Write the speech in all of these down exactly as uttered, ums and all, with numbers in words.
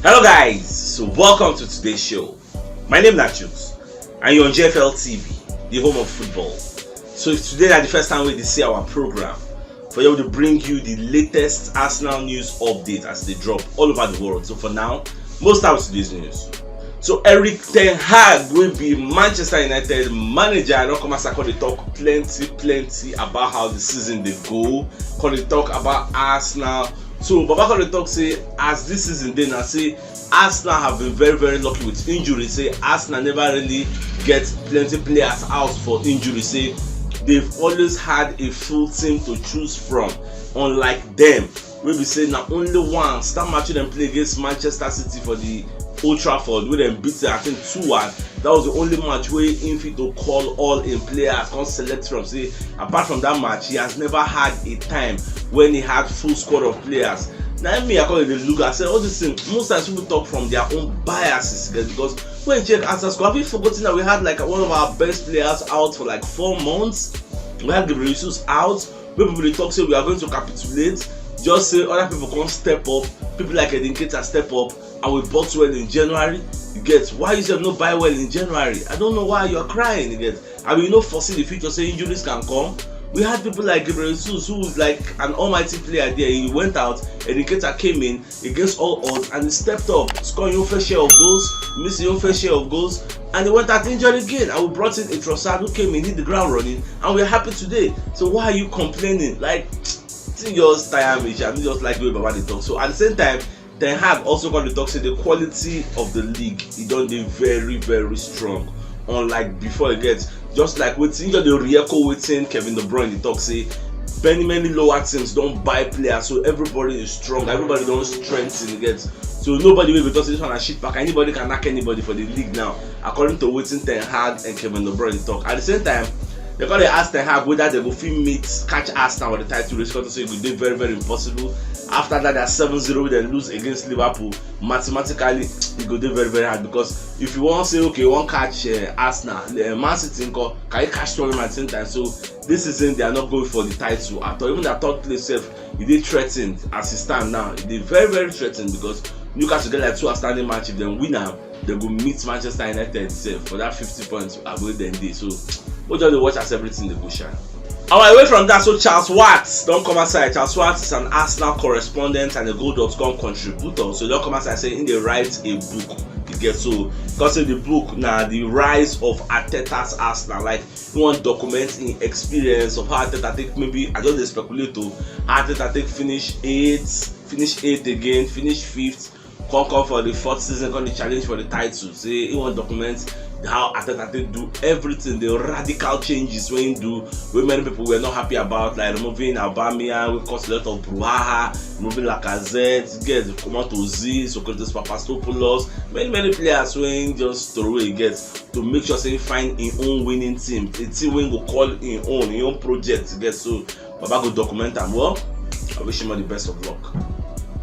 Hello guys, so welcome to today's show. My name na Chuks and you're on G F L T V, the home of football. So if today na the first time wey you dey see our program, for here we dey bring you the latest Arsenal news update as e dey drop all over the world. So for now, most out today's news. So Erik ten Hag wey be Manchester United manager don come outside come dey talk plenty plenty about how the season dey go, come dey talk about Arsenal. So Baba come dey talk say as this season dey now, say Arsenal have been very very lucky with injury, say Arsenal never really get plenty players out for injury, say they've always had a full team to choose from, unlike them wey be say na only one star match wey dem play against Manchester City for the Old Trafford wey dem beat them, I think, two one. That was the only match wey him fit to call all him players come select from, say apart from that match he has never had a time when he had full squad of players. Na me I come dey look, I say all this thing, most times people talk from their own biases, guys, because when you check Arsenal squad, have you forgotten that we had like one of our best players out for like four months? We had Gabriel Jesus out, wey people dey talk say we are going to capitulate, just say other people come step up, people like Eddie Nketiah step up, and we bought well in January. You get, why you sef no buy well in January? I don't know why you're crying, you get. I mean, you no foresee the future, say injuries can come. We had people like Gabriel Jesus, who was like an almighty player there. He went out, Eddie Nketiah came in against all odds and he stepped up, scoring your fair share of goals, missing your fair share of goals, and he went out injured again. And we brought in a Trossard who came in, hit the ground running, and we're happy today. So why are you complaining? Like, thing just tire me, sha. I just like the way Baba dey talk. So at the same time, Ten Hag also come dey talk say the quality of the league e don dey very very strong, unlike before, you get. Just like wetin, just dey re-echo wetin Kevin De Bruyne dey talk say many many lower teams don buy players, so everybody is strong, everybody don strengthen, you get. So nobody wey go talk say this one na shit pack, anybody can knack anybody for the league now, according to wetin Ten Hag and Kevin De Bruyne talk. At the same time, they come dey ask Ten Hag whether they go fit meet, catch Arsenal for the title race, because say e go dey very very impossible. After that, that seven zero wey dem lose against Liverpool, mathematically e go dey very very hard, because if you wan say, okay, you wan catch uh, Arsenal, uh, Man City nko, can you catch two of them at the same time? So this season they are not going for the title at all. Even that third place sef, e dey threatened as e stand now. E dey very very threatened because Newcastle get like two outstanding match. If dem win am, dem go meet Manchester United sef for that fifty points wey dem dey. So we just dey watch as everything dey go, sha. Our away from that, so Charles Watts don come outside. Charles Watts is an Arsenal correspondent and a goal dot com contributor. So he don come outside say he dey write a book. You get, so because say the book na the rise of Arteta's Arsenal. Like, he wan document him experience of how Arteta take, maybe I just dey speculate o, how Arteta take finish eighth, finish eighth again, finish fifth, come come for the fourth season, come dey challenge for the title. Say he wan document how Arteta take do everything, the radical changes wey he do, wey many people were not happy about, like removing Aubameyang, wey cause a lot of brouhaha, removing Lacazette, get comot Ozil, Sokratis Papastathopoulos, many many players wey he just throw away, get, to make sure say he find him own winning team, a team wey he go call him own, him own project, get. So Baba go document am. Well, I wish him all the best of luck.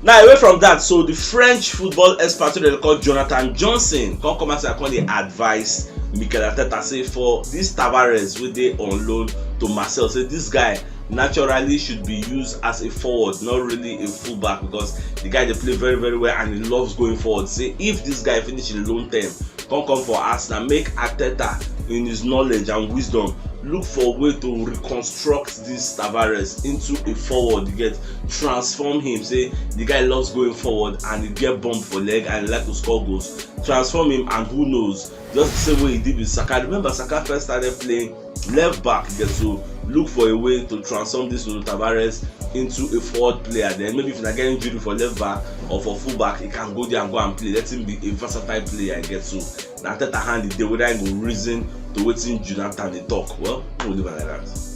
Now, away from that, so the French football expert wey dem dey call Jonathan Johnson come come outside come dey advise Mikel Arteta say for this Tavares wey dey on loan to Marseille, say this guy naturally should be used as a forward, not really a fullback, because the guy dey play very very well and he loves going forward. Say if this guy finish him loan term, come come for Arsenal, make Arteta, in his knowledge and wisdom, look for way to reconstruct this Tavares into a forward, you get, transform him. Say the guy loves going forward and he get bump for leg and he like to score goals. Transform him and who knows, just the same way he did with Saka. Remember, Saka first started playing left back, you get, so look for a way to transform this Nuno Tavares into a forward player. Then maybe if na get injury for left back or for full back, he can go there and go and play. Let him be a versatile player, you get. So na Arteta hand e dey whether he go reason to wetin Jonathan dey talk. Well, we go leave am like that.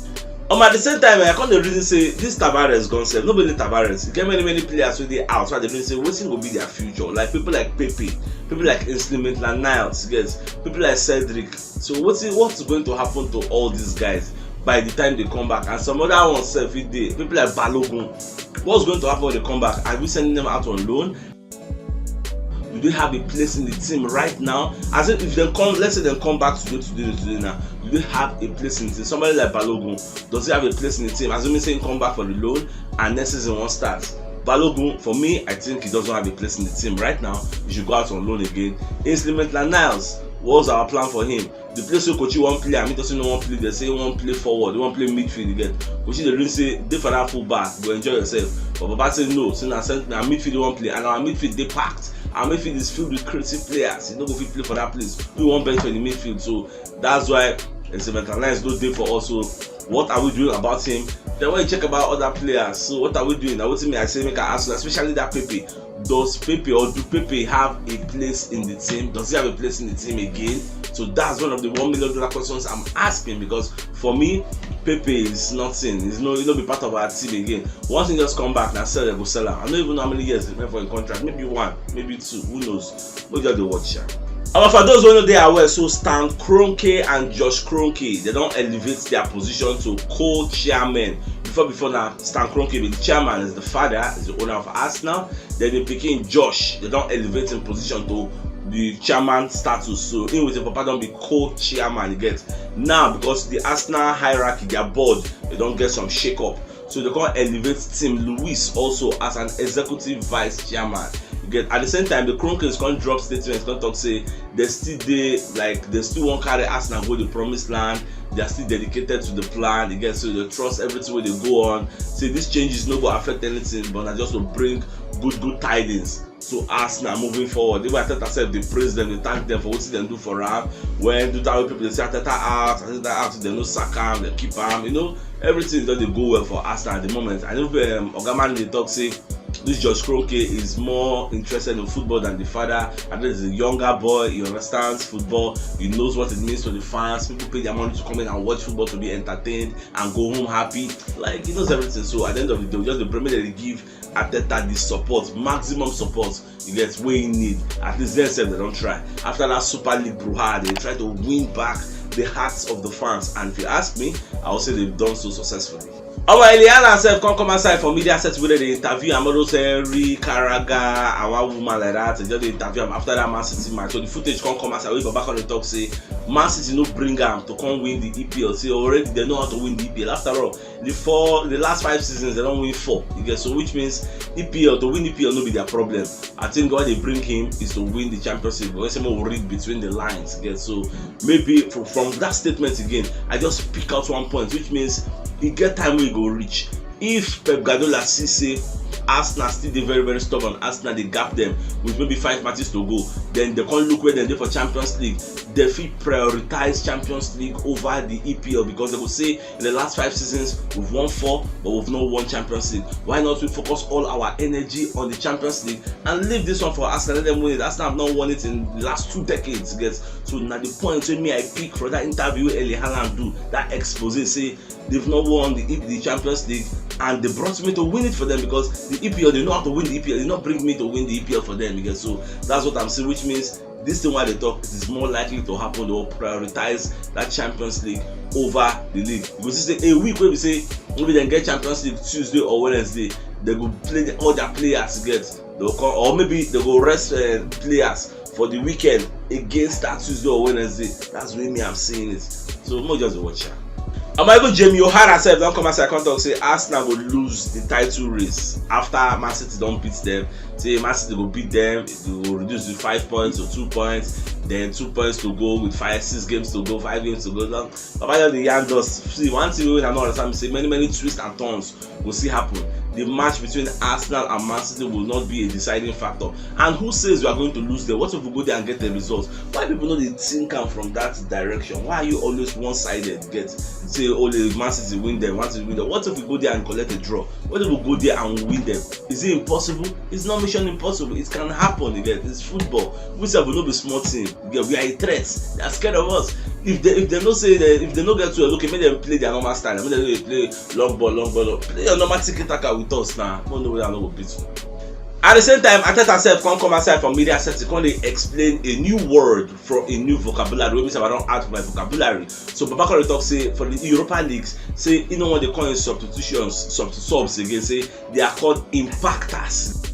Um, at the same time, I come dey reason say this Tavares gone sef, no be only Tavares. E get many many players wey dey out, so I dey reason say wetin go be their future. Like people like Pepe, people like Ainsley Maitland-Niles, you get, people like Cedric. So wetin, what's going to happen to all these guys by the time they come back? And some other ones sef fit dey, people like Balogun. What's going to happen when they come back? Are we sending them out on loan? Do they have a place in the team right now? As in, if they come, let's say they come back today, today, today now, do they have a place in the team? Somebody like Balogun, does he have a place in the team? Assuming say he come back for the loan and next season wan start, Balogun, for me, I think he doesn't have a place in the team right now. He should go out on loan again. Ainsley Maitland-Niles, what's our plan for him? The place where Kochi won't play, I mean, doesn't want play. They say he won't play forward, he won't play midfield again. Kochi, they really say, they for that full back, go enjoy yourself. But Baba said no, since I sent now midfield won't play, and our midfield they packed. Our midfield is filled with creative players. You know, go fit play for that place. We won't bench for the midfield, so that's why Ainsley Maitland-Niles no dey for us. So what are we doing about him? Then when you check about other players, so what are we doing? I would me I say make I ask you, especially that Pepe. Does Pepe or do Pepe have a place in the team? Does he have a place in the team again? So that's one of the one million dollar questions I'm asking, because for me, Pepe is nothing. He's no, he'll not be part of our team again. Once he just come back, now sell, they go sell him. I don't even know how many years remain for a contract. Maybe one, maybe two. Who knows? We just dey watch am. And for those who no dey aware, so Stan Kroenke and Josh Kroenke, they don elevate their position to co-chairman. Before, before now, Stan Kroenke be the chairman, is the father, is the owner of Arsenal. Then the pikin Josh, they don elevate him position to the chairman status. So him with the papa don be co-chairman, you get. Now, because the Arsenal hierarchy, their board, they don get some shake up. So they come elevate Tim Lewis also as an executive vice chairman. You get, at the same time, the Kroenkes come drop statements, come talk say they still dey, like, they still wan carry Arsenal go the promised land. They are still dedicated to the plan. You get, so they trust everything wey dey go on. Say these changes no go affect anything, but na just to bring good good tidings to Arsenal moving forward. Even Arteta sef dey praise them, dey thank them for wetin dem do for am. When do that way people dey say Arteta out, Arteta out, dem no sack am, dem keep am. You know, everything don dey go well for Arsenal at the moment. I know um, Oga Man dey talk say this Josh Kroenke is more interested in football than the father. And this is a younger boy, he understands football, he knows what it means to the fans. People pay their money to come in and watch football, to be entertained and go home happy. Like, he knows everything. So at the end of the day, we just the premier dey give Arteta the support, maximum support, you get, wey he need. At least dem sef, they don try. After that Super League brouhaha, they try to win back the hearts of the fans. And if you ask me, I would say they've done so successfully. Our Eliana sef come come outside for media set wey dey interview am, all those Henry Carragher and one woman like that. They just dey interview am after that Man City match. So the footage come come outside wey Baba come dey talk say Man City no bring am to come win the E P L. Say already they know how to win the E P L. After all, the four, the last five seasons they don win four. You get, so which means E P L, to win E P L no be their problem. I think why they bring him is to win the Champions League. But when someone will read between the lines, you get, so maybe from, from that statement again, I just pick out one point, which means e get time wey e go reach. If Pep Guardiola see say Arsenal still dey very very stubborn, Arsenal dey gap them with maybe five matches to go, then they come look where dem dey for Champions League. They fit prioritize Champions League over the E P L, because they go say in the last five seasons we've won four, but we've not won Champions League. Why not we focus all our energy on the Champions League and leave this one for Arsenal, let them win it? Arsenal have not won it in the last two decades, get. So now the point wey me I pick for that interview wey Erling Haaland do, that expose, say they've not won the, the Champions League, and they brought me to win it for them, because the E P L, they know how to win the E P L. They not bring me to win the E P L for them, you get. So that's what I'm saying, which means this thing why they talk, it is more likely to happen. They will prioritize that Champions League over the league. You go see say a week wey we say maybe dem get Champions League Tuesday or Wednesday, they go play the, all their players get. They go come, or maybe they go rest uh, players for the weekend against that Tuesday or Wednesday. That's the way me I'm seeing it. So more just watch am. And my good Jamie O'Hara sef don come outside come talk say Arsenal go lose the title race after Man City don beat them. Say Man City go beat them, it go reduce the five points to two points, then two points to go with five, six games to go, five games to go. Now, Baba just dey yarn us. See, one thing wey I no understand be say many many twists and turns go still happen. The match between Arsenal and Man City will not be a deciding factor. And who says we are going to lose there? What if we go there and get the result? Why people no dey think am from that direction? Why are you always one-sided? Get say only Man City win them, Man City win them. What if we go there and collect a draw? What if we go there and we win them? Is it impossible? It's not mission impossible. It can happen. You get, it's football. We sef we no be small team. You get, we are a threat. They are scared of us. If they if they no say they, if they no get to, okay, make them play their normal style. Make them dey play long ball, long ball. Long, play your normal tiki taka with us now. No, no, we are not go beat you. At the same time, Arteta sef come come outside from media set, come dey explain a new word from a new vocabulary wey me sef I don add for my vocabulary. So Baba come dey talk say for the Europa League, say e no wan dey call im substitutions, sub subs again. Say they are called impactors.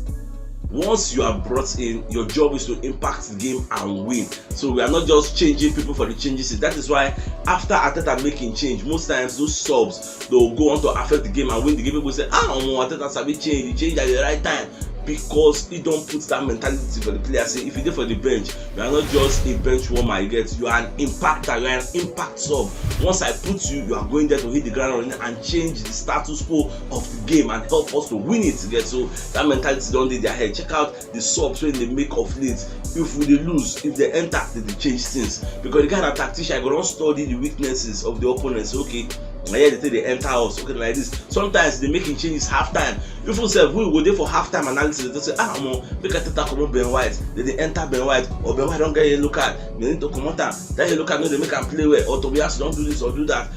Once you are brought in, your job is to impact the game and win. So we are not just changing people for the changes. That is why after Arteta making change, most times those subs, they'll go on to affect the game and win the game. People say, "Ah, omo, Arteta sabi change, he change at the right time." Because he don't put that mentality for the player. Say, if you dey for the bench, you are not just a bench warmer. You get, you are an impactor, you are an impact sub. Once I put you, you are going there to hit the ground running and change the status quo of the game and help us to win it. You get, so that mentality don't dey their head. Check out the subs wey they make of late. If we dey lose, if they enter, they dey change things. Because the kind of tactician, I go don study the weaknesses of the opponents. Okay, and yet they take they enter us. Okay, like this. Sometimes they making changes half time. Even sef, we go dey for half time analysis. They say, "Ah, omo, make Arteta comot Ben White." Then they enter Ben White, or Ben White don't get yellow card. They need to comot am. That yellow card no dey make am play well. Or Tomiyasu don't do this or do that.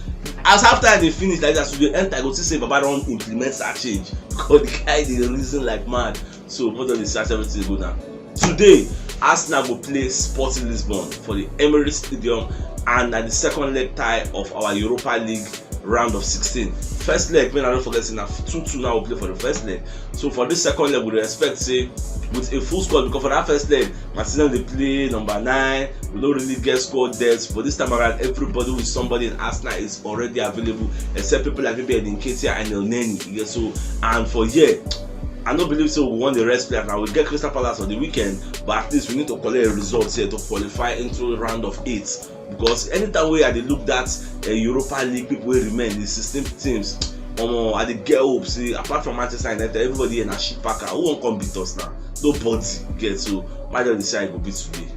As half time they finish like that, so they enter, go see say Baba don't implement that change. Because the guy dey reason like mad. So, what does this everything go down? Today, Arsenal go play Sporting Lisbon for the Emirates Stadium, and na the second leg tie of our Europa League round of sixteen. First leg, make I no forget say na two two now we play for the first leg. So for this second leg, we dey expect say with a full squad, because for that first leg, Martinez dey play number nine. We no really get squad depth, but this time around, everybody with somebody in Arsenal is already available, except people like maybe Eddie Nketiah and Elneny. You get, so, and for here, I no believe say we want the rest player. Now we get Crystal Palace on the weekend, but at least we need to collect a result here to qualify into round of eight. Because anytime wey I dey look that uh, Europa League people wey remain, the sixteen teams, omo, I dey get hope say apart from Manchester United, everybody here na shit packer. Who wan come beat us now? Nobody get, so my just decide go beat today.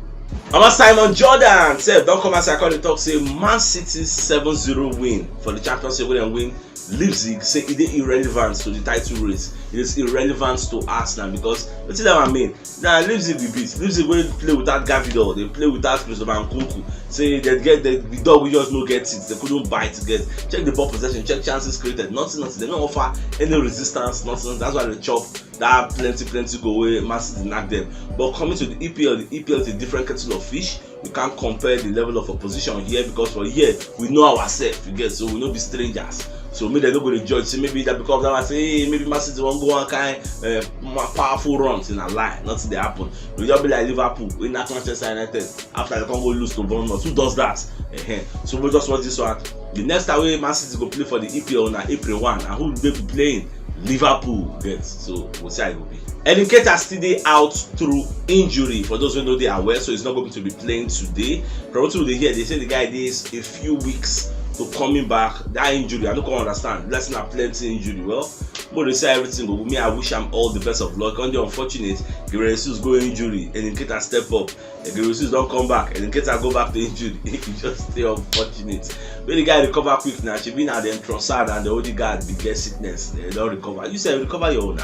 Omo, Simon Jordan sef don come outside come dey talk say Man City seven zero win for the Champions League wey dem win Leipzig, say e dey irrelevant to the title race. It is irrelevant to Arsenal because wetin that one mean? Na Leipzig we beat. Leipzig wey play without Gvardiol, they play without Christopher Nkunku. Say they get the, the dog we just no get it. They couldn't bite. Get, check the ball possession, check chances created. Nothing, nothing. They don't offer any resistance. Nothing. That's why they chop that plenty, plenty goal wey Man City knock them. But coming to the E P L, the E P L is a different kettle of fish. We can't compare the level of opposition here, because for here we know ourselves, you get, so we no be strangers. So maybe they no go dey judge. Say maybe that because that I say, "Hey, maybe Man City wan go one kind uh, powerful run." Thing a lie, nothing dey happen. We just be like Liverpool, we knock Manchester United. After they come go lose to Bournemouth. Who does that? Uh-huh. So we just watch this one. The next time wey Man City go play for the E P L na April one, and who they be playing? Liverpool get. So we'll see how it will be. Eddie Nketiah still dey out through injury. For those who know they are aware, so he's not going to be playing today. From what they hear, they say the guy needs a few weeks to coming back. That injury, I don't quite understand. That's not plenty injury. Well, but they say everything go. Me, I wish him all the best of luck. Only unfortunate, Gabriel Jesus go injury and Nketiah step up. Eddie Jesus don't come back, and Nketiah go back to injury. It just stay unfortunate. When the guy recover quick now, she been at the Trossard and the Odegaard be get sickness. They don't recover. You say recover your own.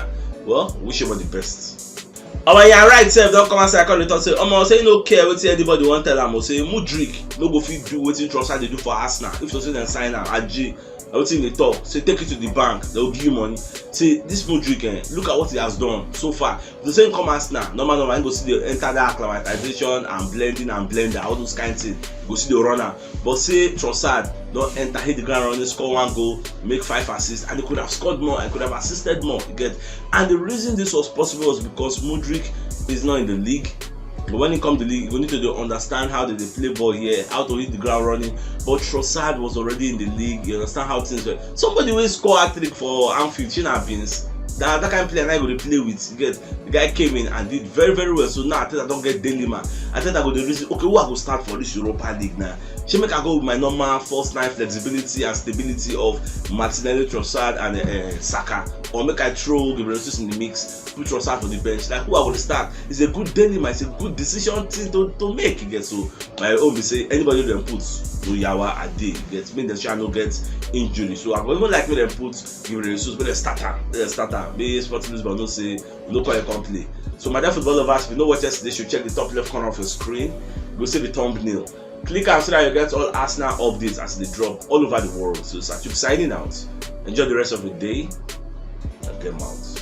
Well, wish him all the best. Omo, yeah, right. Sef don't come outside come dey talk say, omo, say no care wetin anybody wan tell am. O say Mudryk no go fit do wetin Trossard dey do for Arsenal. If so say dem sign am, Aji, wetin dey talk? Say take it to the bank, they will give you money. Say this Mudryk, eh, look at what he has done so far. The same come Arsenal, normal normal, he go see the enter that acclimatization and blending and blender, all those kind things. Go see the runner, but say Trossard don't enter, hit the ground running, score one goal, make five assists, and he could have scored more, I could have assisted more. You get, and the reason this was possible was because Mudryk is not in the league. But when it comes to the league, you need to dey understand how they dey play ball here, how to hit the ground running. But Trossard was already in the league. You understand how things were. Somebody will score a trick for Anfield, China Beans. That, that kind of player I go to play with. You get, the guy came in and did very, very well. So now I think I don't get daily man. I think I go the reason. Okay, who I go start for this Europa League now? She make I go with my normal first nine flexibility and stability of Martinelli, Trossard, and uh, Saka, or make I throw Gabriel Jesus in the mix, put Trossard for the bench. Like, who I will start? It's a good dilemma. It's a good decision thing to, to make. You get, so my own be say anybody dem put no yawa a day. You get, make dem sure no get injury. So I go even like make dem put Gabriel Jesus, make dem start am, make dem start am. Make Sporting Lisbon no say no call a complain. So my dear football lovers, if you no watch yesterday, you should check the top left corner of your screen. Go see the thumbnail. Click am so that you get all Arsenal updates as they drop all over the world. So Sachuk signing out. Enjoy the rest of the day and get out.